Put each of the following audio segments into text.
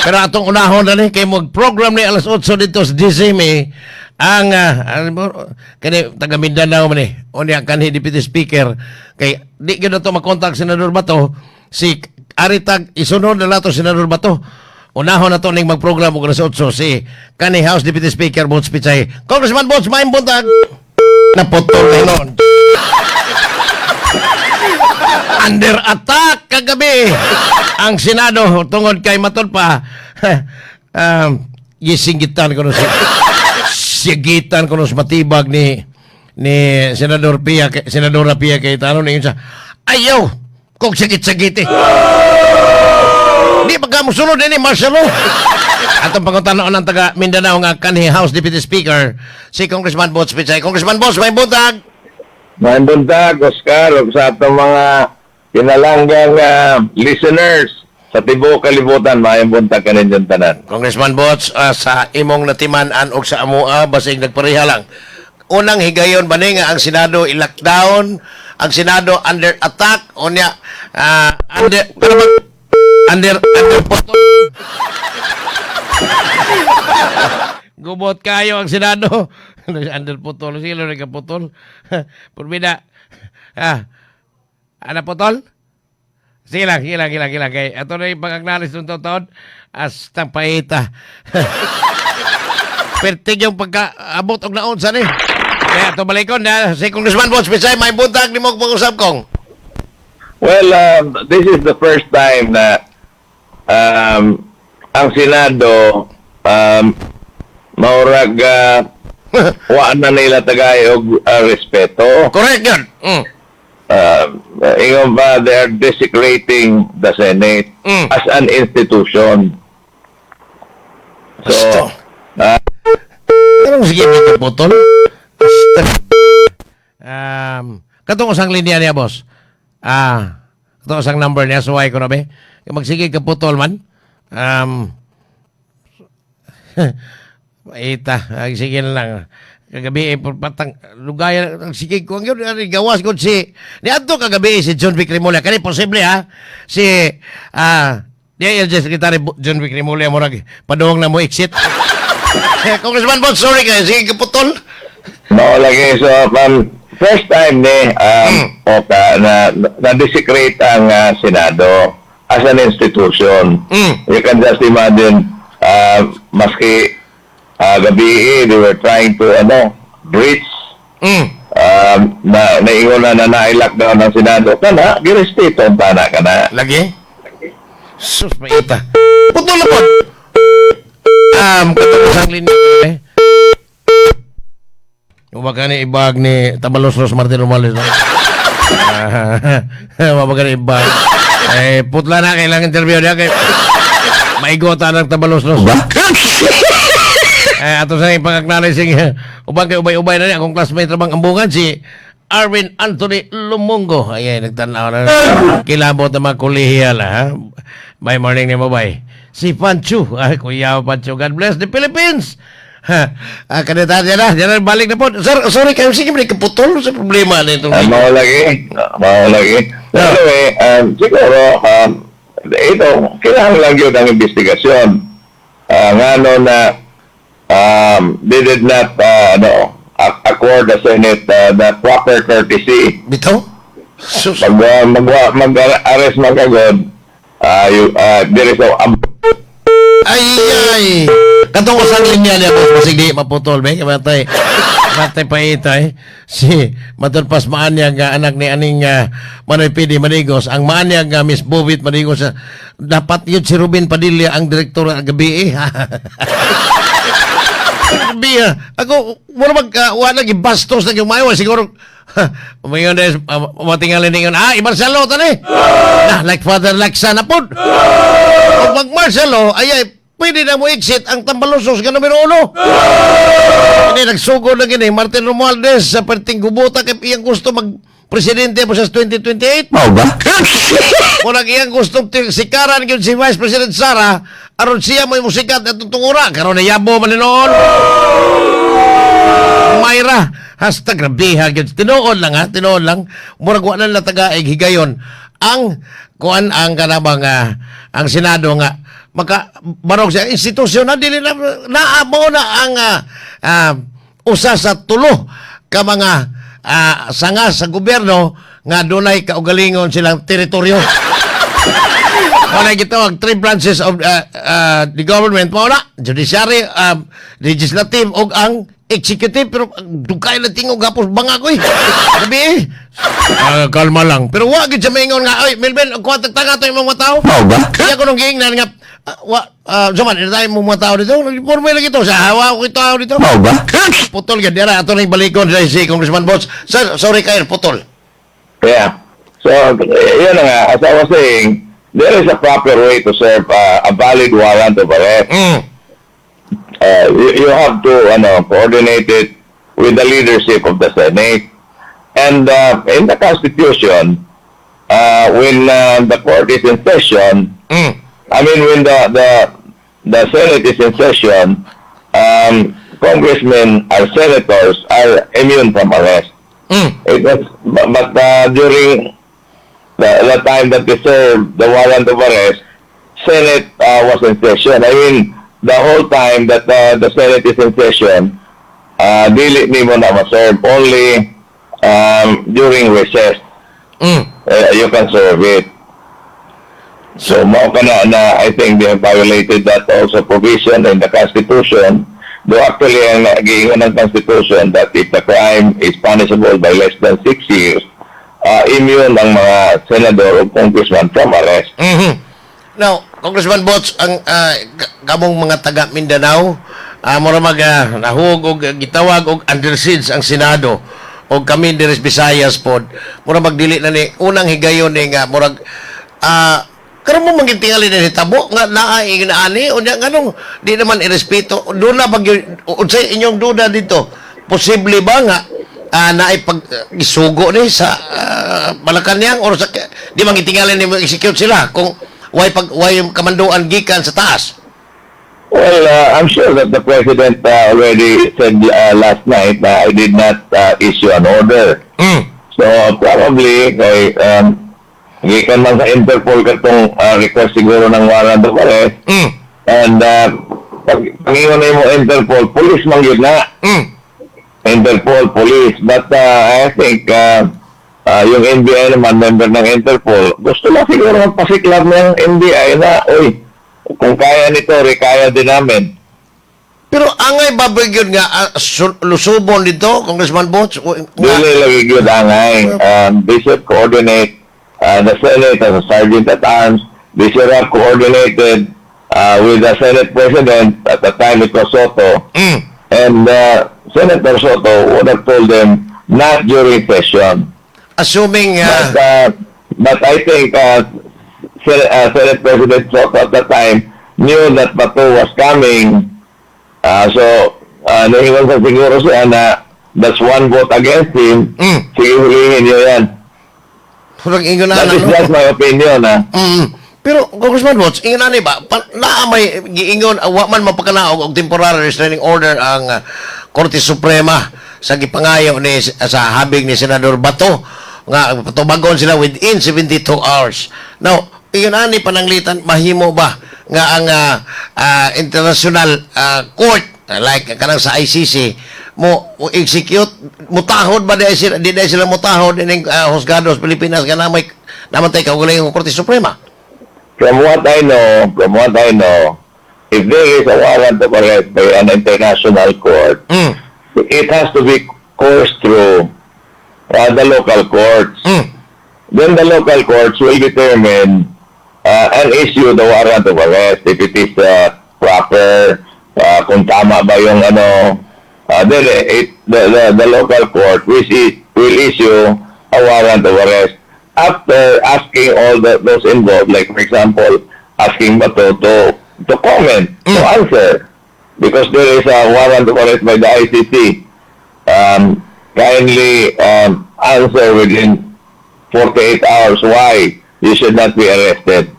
Pero atong unahon na ni kay mag-program ni alas 8 dito sa DCMA ang kani taga Mindanao man ni unya kanhi deputy speaker kay di gyud nato makontak Senador Bato, si Aritag isunod na nato Senador Bato. Unahon na to ning mag-program og alas 8 si kanhi House Deputy Speaker Boots Pichay. Congressman Boots, maayong buntag. Naputol na hinon. Under attack kagabi ang Senado tungod kay matud pa gisingitan ko no si sigitan ko no sa matibag ni Senador Pia, Senadora Pia Cayetano. Ningon siya, "Ayaw kung sigit-sigit eh. Di ba ka musunod ni martial law?" Atong pangutanaon ng taga Mindanao nga kanhi House Deputy Speaker, si Congressman Boots Pichay. Congressman Boots, maayong buntag. Maayong buntag, Oscar, ug sa atong mga pinalanggang listeners sa tibuok kalibutan, maayong buntag kaninyong tanan. Congressman Boots, sa imong natiman-an og sa amoa, basig nagpareha lang. Unang higayon ba ni nga ang Senado i-lockdown, ang Senado under attack, unya under ano ba? Under putol. Gubot kayo ang Senado. Under putol. Sino rin ka putol? Purbida. Ah. Ana putol? Sige lang, sige lang, sige lang, sige lang. Kay, ato na yung pag-acknowledge ng taon hasta paita. Pertig yung pagka-abot og naon sa ni. Kaya ito balikon na si Congressman Boots Pichay, maayong buntag ni mo pag-usap kong. Well, this is the first time na ang Senado maurag wa na nila tagay og respeto. Correct yun. Ingon ba, they are desecrating the Senate as an institution. So, Basta. Anong sige dito putol? Basta. Katong usang linya niya, boss. Ah, katong usang number niya, suway ko na be. Magsige ka putol man. Ita, ay, sige na lang. Kagabi, eh, patang, lugaya, sige ko, ang yun, ay, gawas ko si, ni adto kagabi si John Vic Remulla. Kani posible ha, si, DILG Secretary John Vic Remulla, murag, padung na mo exit. Congressman Boots, sorry kayo, sige kaputol. No, lagi. So, first time ni oka na na-desecrate ang Senado as an institution. You can just imagine, maski gabi eh, they were trying to ano, breach na naingon na na na-lockdown ng Senado. Kana, girespeto ang tana kana. Lagi? Sus, maita. Putol na po. Katapos ang linya eh. Uba ni ibag ni Tabalos Ros Martin Romualdez, no? Ah, uba ni ibag. Eh, putla na kailangan interview niya kay maigota ng Tabalos Ros. Eh, ato sa pag-acknowledging ubang kay ubay-ubay na niya akong classmate rabang ambungan si Arvin Anthony Lumungo. Ay, nagtanaw na. Kilabot na mga kolehiyal, ha? Bye morning ni mo, bye. Si Pancho. Ay, Kuya Pancho. God bless the Philippines. Ha, ah, kanita dyan na. Dyan na, balik na po. Sir, sorry kayo. Sige, may kaputol sa problema nito. Mao lagi. Mao lagi. Anyway, siguro, ito, kailangan lang yun ang investigasyon. Ngano na they did not ano, accord the Senate the proper courtesy. Bitaw? Sus. Mag-arrest man kagod, there is a Ay, ay. Katong usang linya niya, boss, basig di maputol, be. Matay, matay pa ito, eh. Si Matulpas maanyag nga anak ni aning Manoy Pidi Manigos. Ang maanyag nga Miss Bobit Manigos. Dapat yun si Ruben Padilla ang direktor ng gabi, eh. Gabi, ah. Ako, wala mag, wala gibastos na yung mayo. Siguro, umayon na, matingalin ningon, ah, i-martial law tani. Na, like father, like son na po. Kung mag-martial law, ay, pwede na mo exit ang Tambalusos nga numero uno. Ini nagsugod na gini, Martin Romualdez sa perting gubuta kay iyang gusto mag presidente po sa 2028. Mao ba? Murag iyang gusto sikaran gyud si Vice President Sara aron siya mo'y musikat atong tungura karon nayabo man ni noon. Mayra, #grabeha gyud. Tinuod lang ha, tinuod lang. Murag wa na natagaig higayon ang kuan ang kanabang ang Senado nga Maka barog sa institusyon na dili na naa na ang usa sa tulo ka mga sanga sa gobyerno nga dunay kaugalingon silang teritoryo. Mao na gitawag three branches of the government, mao na judiciary, legislative ug ang executive, pero dugay na tingog gapos bangag oy. Sabi eh. Kalma lang. Pero wa gid siya maingon nga, "Oy, Melvin, kuha tanga to imong mga tao." Mao ba? Kaya ko nung giingnan nga, wa, Zuman, ina tayo mga tao dito. Nag-informe lang ito. Sa hawa ko ito tao dito. Mao ba? Putol yan. Dira, ato nang balikon sa si Congressman Bots. Sir, sorry kayo, putol. Yeah. So, yun na nga, as I was saying, there is a proper way to serve a valid warrant of arrest. You have to coordinate it with the leadership of the Senate. And in the Constitution, when the court is in session, I mean, when the Senate is in session, congressmen or senators are immune from arrest. It was, but during the time that they served the warrant of arrest, Senate was in session. I mean, the whole time that the Senate is in session, dili nimo na ma-serve. Only during recess, you can serve it. So, mao ka na I think they have violated that also provision in the Constitution. Though actually, ang giingon ng Constitution that if the crime is punishable by less than 6 years, immune ang mga senador o congressman from arrest. Now, Congressman Bots, ang kamong mga taga Mindanao, mura mag nahug og gitawag og under siege ang Senado og kami diri sa Visayas pod. Mura magdili na ni unang higayon ni nga murag karon mo man tingali ni tabo nga naa ani unya nganong di naman irespeto doon na pag unsay inyong duda dito, posible ba nga naay pag isugo ni sa Malacanang or sa di man gitingali ni mo execute sila kung why pag why yung kamanduan gikan sa taas? Well, I'm sure that the President already said last night na I did not issue an order. So, probably, kay, gikan man sa Interpol katong request siguro ng warrant of arrest. And pag pangingon na mo Interpol, police man yun na. Interpol, police. But I think yung NBI naman, member ng Interpol, gusto lang siguro magpasiklab ng NBI na, "Uy, kung kaya nito, kaya din namin." Pero angay ba gyud nga lusubon dito, Congressman Bots? Dili lagi gyud angay. They should coordinate the Senate as a sergeant at arms. They should have coordinated with the Senate President. At the time it was Sotto. And Senator Sotto would have told them not during session. Assuming But I think Senate President Sotto at the time knew that Bato was coming. So, nahingon sa siguro siya na that's one vote against him. Sige, hulihin niyo yan. Murag ingon na That is no? just my opinion, ah. Pero Congressman Bots, ingon ani ba pa, naa may giingon wa man mapakanaog og temporary restraining order ang Korte Suprema sa gipangayo ni sa habig ni Senador Bato nga patubagon sila within 72 hours. Now, ingon ani pananglitan mahimo ba nga ang international court like kanang sa ICC mo execute, mutahod ba di sila, di sila mutahod ining husgado sa Pilipinas nga na may naman tay kaugalingong Korte Suprema? From what I know, if there is a warrant of arrest by an international court, it has to be coursed through the local courts. Then the local courts will determine and issue the warrant of arrest if it is proper, kung tama ba yung ano, then the local court will issue a warrant of arrest after asking all those involved, like for example, asking Bato to comment, to answer, because there is a warrant of arrest by the ICC. Kindly answer within 48 hours why you should not be arrested.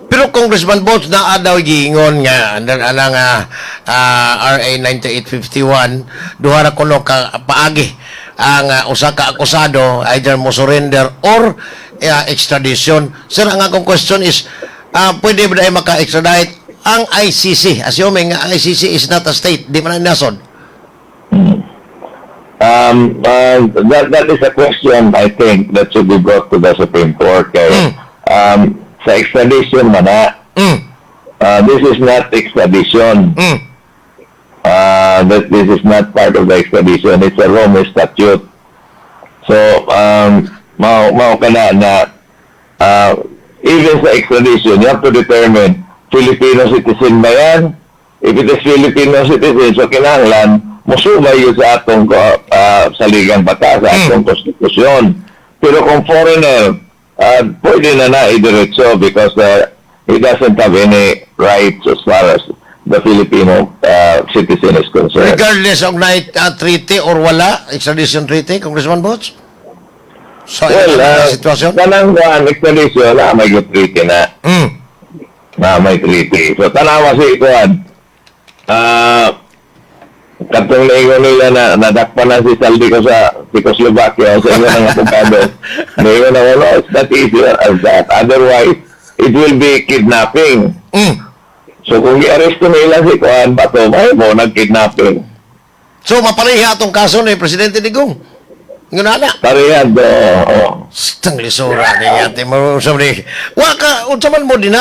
Pero Congressman Bots, naa daw giingon nga under anang RA 9851, duha ra kuno ka paagi ang usa ka akusado, either mo surrender or extradition. Sir, ang akong question is Pwede ba dahil maka-extradite ang ICC, assuming nga ang ICC is not a state, di man na nasod? That is a question, I think, that should be brought to the Supreme Court. Kay, sa extradition man na, this is not extradition. That this is not part of the extradition. It's a Rome Statute. So, mao kana na even sa extradition, you have to determine, Filipino citizen ba yan? If it is Filipino citizen, so kinahanglan musubay yun sa atong saligang batas, sa atong konstitusyon. Pero kung foreigner, pwede na na idiretso because he doesn't have any rights as far as the Filipino citizen is concerned. Regardless of night treaty or wala, extradition treaty, Congressman Boots? So, Well, sitwasyon? Kanang kuan extradition na may good treaty na. Na may treaty. So tanawa si kuan. Katong naingon nila na nadakpan na si Zaldy Co sa Czechoslovakia sa ingon ng abogado. Naingon na, "Well, it's not easy as that. Otherwise, it will be kidnapping." So kung i-aresto nila si kuan Bato, may mo nag-kidnapping. So, mapareha atong kaso ni Presidente Digong. Ingon na. Parehad, oo. Stang lisura ni ate mo sabi. Wa ka unsa man mo dinha,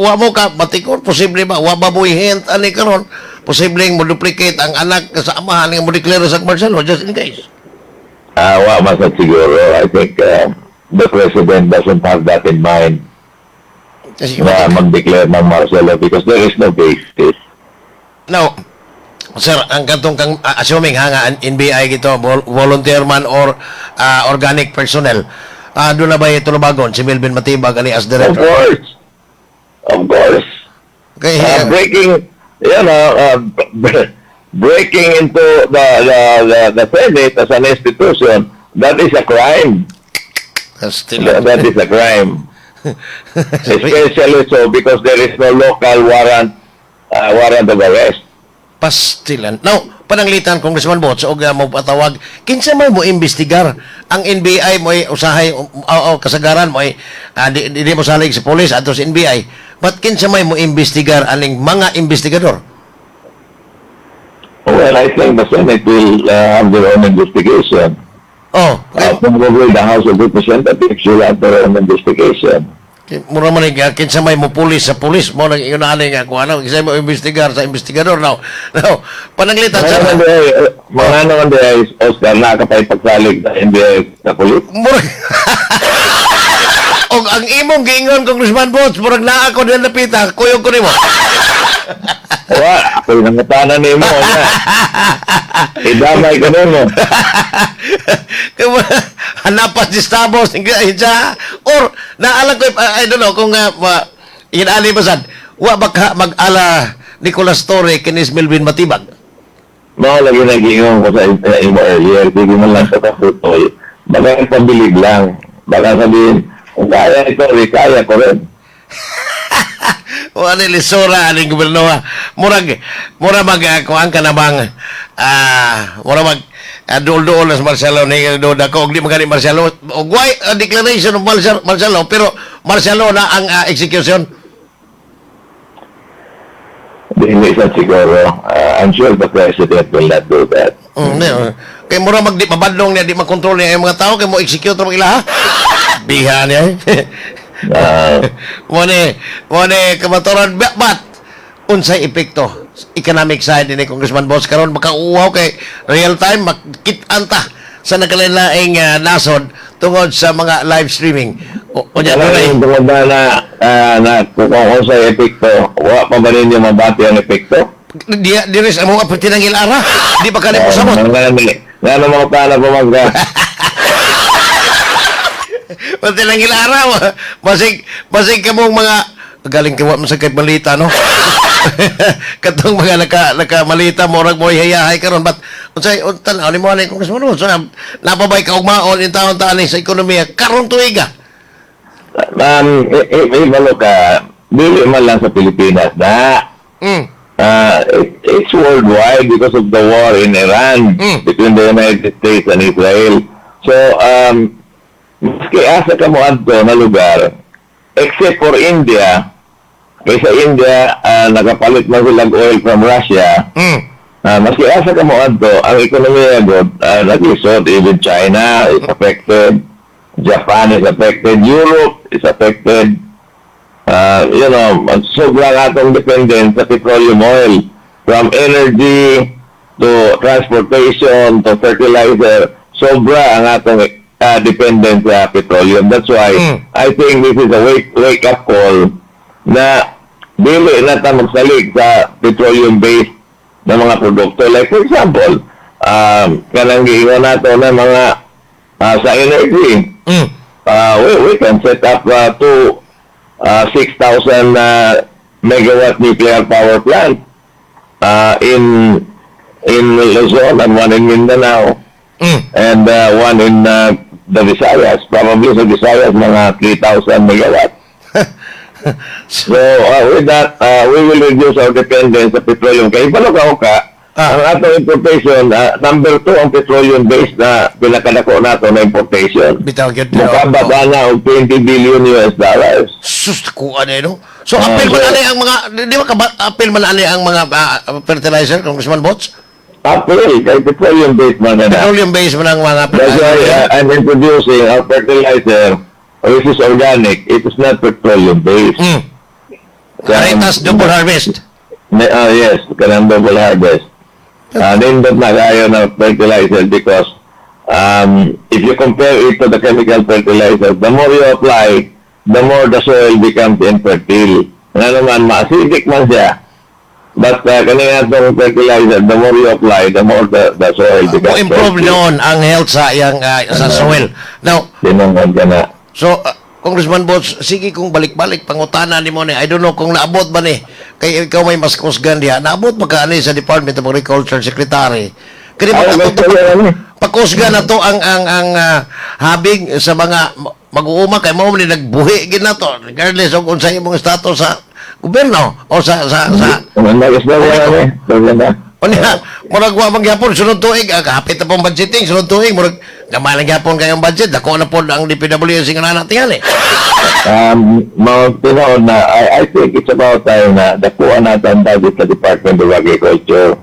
wa mo ka batikon, posible ba wa ba mo hint ani karon, posibleng mo duplicate ang anak sa amahan nga mo declare sa martial law just in case? Ah, wa man sad siguro. I think the president doesn't have that in mind Kasi na mag-declare ng martial law because there is no basis. Now, sir, ang katong kang assuming ha nga ang NBI gito volunteer man or organic personnel, doon na ba tulubagon si Melvin Matibag ani as Of director? Course. Of course. Okay, Breaking into the Senate as an institution, that is a crime. Still, That is a crime. Especially so because there is no local warrant of arrest. Pastilan. Now, pananglitan, Congressman Boots, og mo patawag, kinsa may mo imbestigar? Ang NBI mo ay usahay o o, kasagaran mo ay di mo salig sa police ato sa NBI. But kinsa may mo imbestigar aning mga investigador? Well, I think the Senate will have their own investigation. Probably the House of Representatives will have their own investigation. Mura man nga kinsa may mo pulis sa pulis mo nang ingon ani nga kung ano kinsa mo imbestigar sa investigador. Now, pananglitan Mga sa naman di mga naman di ay, Oscar, nakapay pagsalig sa NBI sa pulis. Murag og ang imong giingon, Congressman Boots, murag naa ko diyan napita, kuyog ko nimo. Wa, ako'y nangutana nimo na. Idamay ko nimo. Hanapas si Stabos siya or naalang ko, I don't know kung inali ba sad wa baka mag-ala Nicolas Torre kinis Melvin Matibag? Mao lagi nag-ingon ko sa imo earlier, sige mo lang sa kaputoy. Baka yung pabilib lang. Baka sabihin, "Kung kaya ito, eh, kaya ko rin." O ani lisura aning gobyerno ha. Murag mag kuan ka na bang murag mag duol-duol na sa martial law ni do dako og di magani martial law og why declaration of martial law, pero martial law na ang execution. Hindi sa siguro. I'm sure the president will not do that. Di, kay mura mag di mabadlong niya, di makontrol niya ang mga tao kay mo execute ra ila ha. Biha niya. Mo ni kamaturan, but unsay epekto economic side ni Congressman Boots karon makauwaw kay real time makit-an ta sa nagkalain-laing nasod tungod sa mga live streaming? O unya Wala dunay yung tungod na na, na kung sa epekto, wa pa ba ninyo mabati ang epekto? Di diri sa mga tinangil ara di ba kani mo samot? Nga mga tana pa magka. Tinangil ara, basig kamong mga galing kay wa man sa kay malita, no, katong mga naka malita, murag mo hayahay karon, but unsay untan ani mo ani Congressman, so napabay kaugmaon in taon taani sa ekonomiya karon tuiga? Ibalo ka, dili man lang sa Pilipinas na. It's worldwide because of the war in Iran between the United States and Israel. So, maski asa ka mo adto na lugar, except for India, Kaysa India, nakapalit man sila oil from Russia. Maski asa ka mo adto, ang ekonomiya god naglisod. Even China is affected, Japan is affected, Europe is affected. Sobrang atong dependent sa petroleum oil. From energy to transportation to fertilizer, sobra ang atong dependent sa petroleum. That's why I think this is a wake up call na dili na ta magsalig sa petroleum-based na mga produkto. Like for example, kanang giingon nato na mga sa energy, we can set up two 6,000 megawatt nuclear power plant in Luzon and one in Mindanao and one in the Visayas. Probably sa Visayas, mga 3,000 megawatt. So, with that, we will reduce our dependence sa petroleum. Kaya kabalo ka, ang atong importation, number two ang petroleum-based na pinakadako nato na importation. Bitaw gyud. Mukababa na og US$20 billion. Sus, kuha na no? So, apil man ani ang mga, di ba apil man ani ang mga fertilizer, Congressman Bots? Apil, kay petroleum-based man na. Petroleum based man ang mga That's why I'm introducing our fertilizer, which is organic. It is not petroleum-based. Caritas double harvest. Yes, kanang double harvest. Nindot na kayo ng fertilizer because if you compare it to the chemical fertilizer, the more you apply, the more the soil becomes infertile. Nga naman, ma-acidic man siya. But kani atong fertilizer, the more you apply, the more the soil becomes Mo improve fertile. Noon ang health sa iyang sa soil. Now, Tinungod ka na. So, Congressman Bots, sige kung balik-balik, pangutana ni mo ni, I don't know kung naabot ba ni, kay ikaw may mas kusgan diha, naabot ba ka ani sa Department of Agriculture Secretary? Kani Ay, ba may ano eh. pakusgan na to ang habig sa mga mag-uuma kay mao man ni nagbuhi gid na to regardless og unsa imong status sa gobyerno o sa Nag-istorya na eh. Istorya na. Unya, murag wa man gyapon sunod tuig, kapit na pong budgeting sunod tuig, murag gamay lang gyapon kayong budget, dako na pod ang DPWH nga nana tingali. Mga tinuod na, I think it's about time na dakuan natin ang budget sa Department of Agriculture.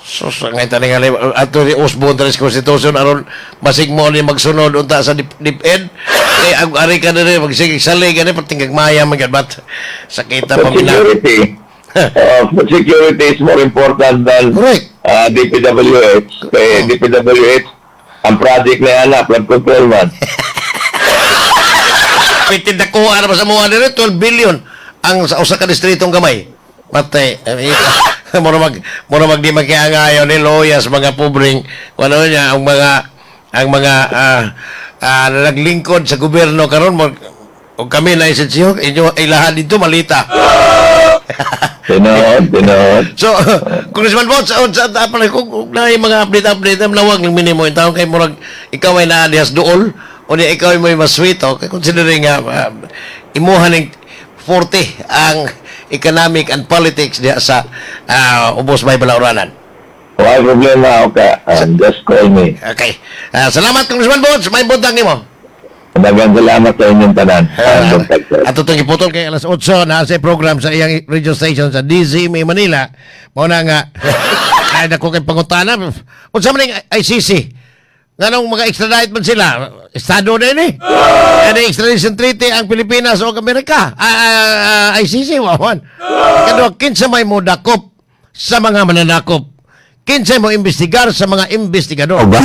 Sus, ngay taningali ato ni usbon sa Constitution aron basig mo ni magsunod unta sa DepEd. Kay ang ari ka diri magsige salig ani perting maya man gyud bat sakita Food pa mina. security. Food security is more important than DPWH. Kay DPWH, ang project na yan na, flood control man. Pitin dakuha na ba sa mga diri 12 billion ang sa usa ka distritong gamay. Matay. Eh, mura mag di makiangayon ni loyas mga pobreng ano niya ang mga naglingkod sa gobyerno karon mo og kami na isensyo inyo ilahan dito malita. Tinuod, tinuod. So, Congressman Bots, sa pala, kung na yung mga update-update, ang lawag ng minimo, yung taon kay murag, ikaw ay naa dihas duol, o niya ikaw ay may mas sweet, okay? Considering nga, imuha ning 40 ang economic and politics diha sa Ubos May Balauranan. Wala problema, okay. Just call me. Okay. Salamat, Congressman Bots. May buntag nimo. Daghang salamat sa inyong tanan. Buntag, sir. Ato itong iputol kay alas 8 na sa program sa iyang radio station sa DZMA Manila. Mao na nga ay nako kay pangutana. Unsa man ning ICC? Nganong mga extradite man sila? Estado na ini. Ano extradition treaty ang Pilipinas o Amerika? ICC wawan. Kano kinsa may mo dakop sa mga mananakop? Kinsa mo imbestigar sa mga investigador? Ba?